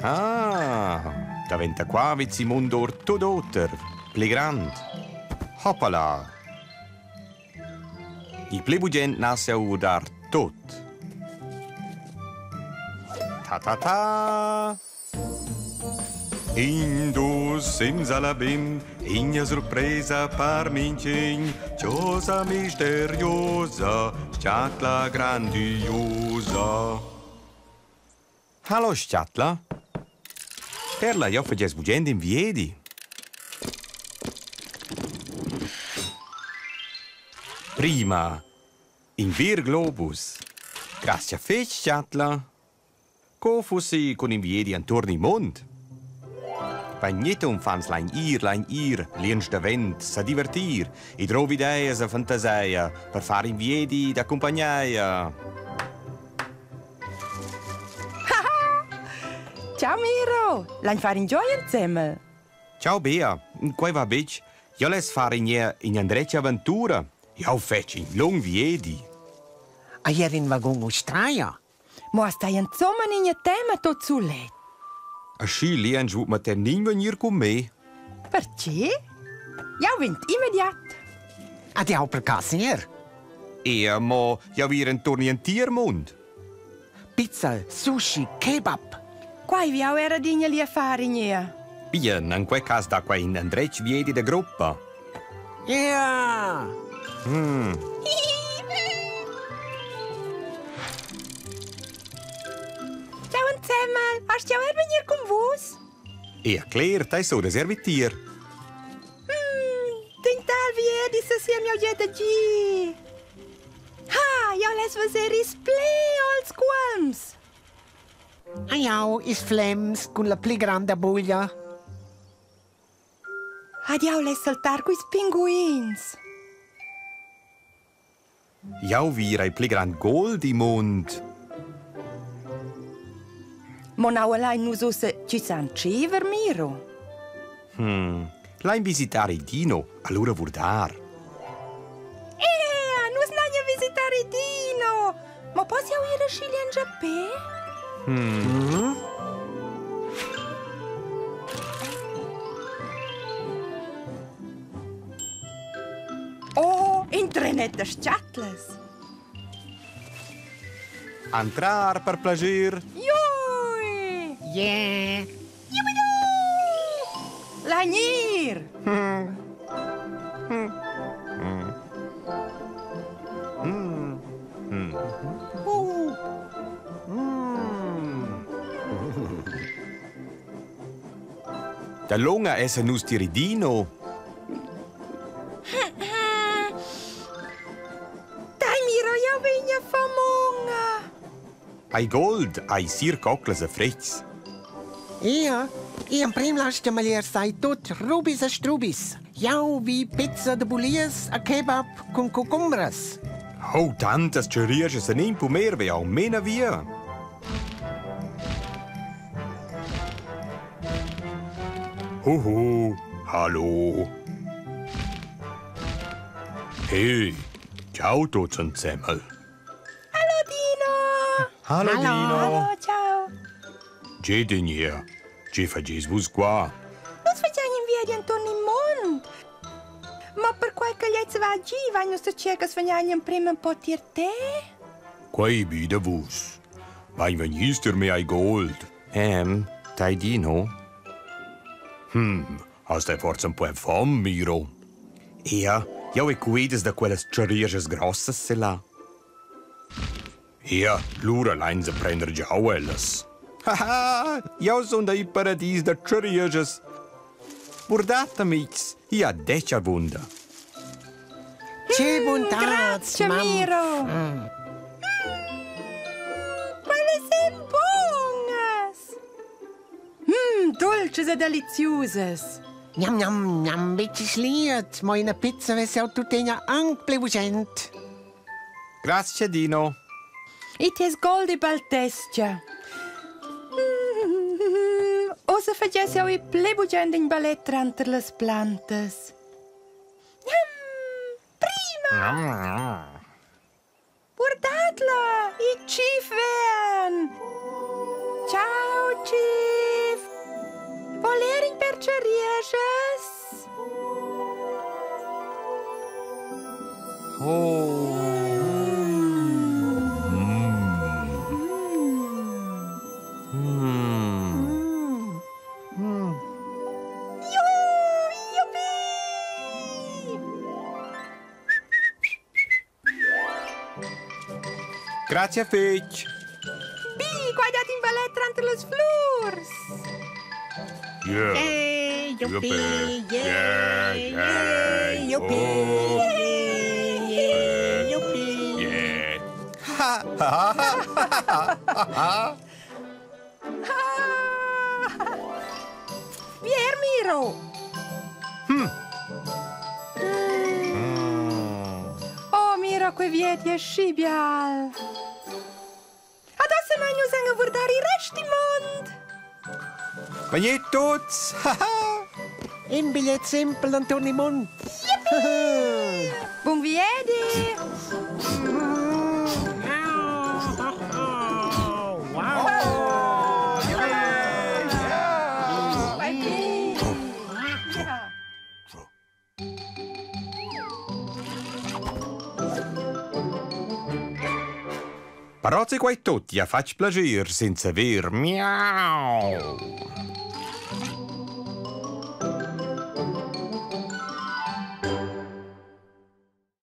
Ah, daventa qua vid Simon d'or tut oter, pli grand. Hoppala! Il pli bugent na jau dar tut. Ta ta ta! In dus simsalabim, iña surpresa par minchün, chosa misteriosa, schatla grandiosa. Hallo schatla. Perla, jau fagess bugent in viedi. Prima, in vir globus. Grazia fetg, schatla. Co fussi cun in viedi entuorn il mund? Bagnetto uffants lain ir, lain ir, liensch davent, sa divertir e drov ideas e fantaseia per far in viedi da cumpagneia. Ciao Miro, lain far in gioi ensemble? Ciao Bea, quei va betg. Io less far in in andretga aventura. Jau fetsch in lung viedi. Ei era in vagun ustraia? Mo stai insomma nigna tema tot sulet. Aschi lien giu ma te nin vegnir cun me. Perché? Jau vint immediat. Ad jau per cas, signor? Ea, mo jau ir enturn entir mund. Pizza, sushi, kebab. Quai vi jau era digna lia far ignea. Bien, in quei cas da quei in endretg viedi da gruppa. Yeah! Ciao ensemble, hast jau er vegnir cun vus? Ea, cler, tai so da servitir. Din tal viedi se sia mia jet gi. Ha, jau less veser ils ple als cuolms. Hai jau ils flems cun la pli granda buglia. Ad jau less saltar quis pinguins. Jau vi ir il pli grand gol di mund. Mo nau lein nus ussa ci san tscheiver, Miro? Hmm, lain visitar il Dino, allura vurdar. Ea, nus nain a visitar il Dino! Ma poss jau ir a Schilian Giappé? Hmm. Oh, in trenet da schatlas! Entrar per plascher. Jui! Yeah! Lagnir! Da lunga esa nus tiridino. Dai Miro, jau vegn a famonga! Hai gold, hai sir coclas e fretgs. Ia, i emprim lascia maglier sai tut rubis e strubis. Jau vi pizza de bulias a kebab cun cucumbras. Oh, tantas che riesces en in pumer ve au mena via. Huhu, hallo. Hey, ciao tuts ensemble. Hallo Dino! Hallo, Hallo. Dino! Hallo, ciao! Tge Dinier? Tge fageis vus qua? Nus fagiain in viadi enturn il mund. Ma perquai che gliez va gi, vain nus da circa vegnan emprim un po tier te. Quei bi da vus. Vain vegnis tier me ai gold. Em, tai Dino? Hm, hast du forse un po fam, Miro? Ea, jau he cuidas da quellas tscharieschas grossas silla. Ea, lura lainsa prender giau ellas. Haha, jau sun da il paradis da tscharieschas. Guardat, amics, i ha detg avunda. Che buntats, Grazie, mam. Miro! Mm. Quelles sind bunas! Mm, dulces e deliziusas! Njam, njam, njam, betg schliet, mo ina pizza vess jau tuttina anc pli bugen. Grazie Dino. It es gold e baltescha. Ossa fagess jau il pli bugen in ballet tranter las plantas. Prima! Guardatla! Il tschif ven! Ciao, tschif! Perche riesches? Oh. Mm. Mm. Juhu, juppie! Grazia fetg. Bi, qua dat in ballet tranter las flurs. Yeah. Hey, juppie, Yeah, yeah, yeah, yeah, juppie, oh. yeah, juppie. Yeah. Vier Miro. Hm. Oh, mira, quei viedi è schi bial. Adesso noi nus a guardare i resti mond. Vegni tuts! In bigliet simpel Antoni Mund. Bun viedi! Wow. Vai bi. Ja. Però se quai tut ja fatg plascher senza ver miau.